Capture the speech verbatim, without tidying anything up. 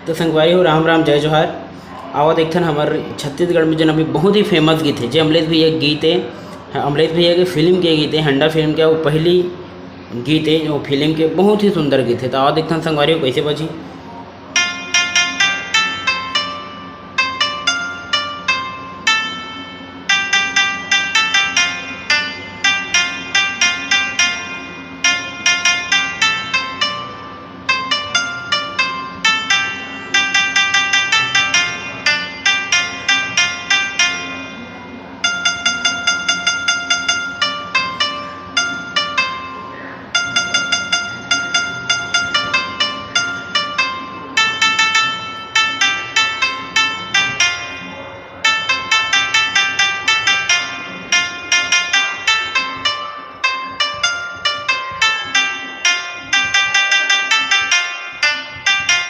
तो संगवारी हो, राम राम, जय जोहार। आवा देखथन हमर छत्तीसगढ़ में जेन अभी बहुत ही famous गीत हे, जे अमलेश भैया के गीत हे, हाँ, अमलेश भैया के फिल्म के गीत हे, हंडा फिल्म के, वो पहली गीत हे, वो फिल्म के बहुत ही सुंदर गीत हे। तो आवा देखथन संगवारी हो, कैसे बजी।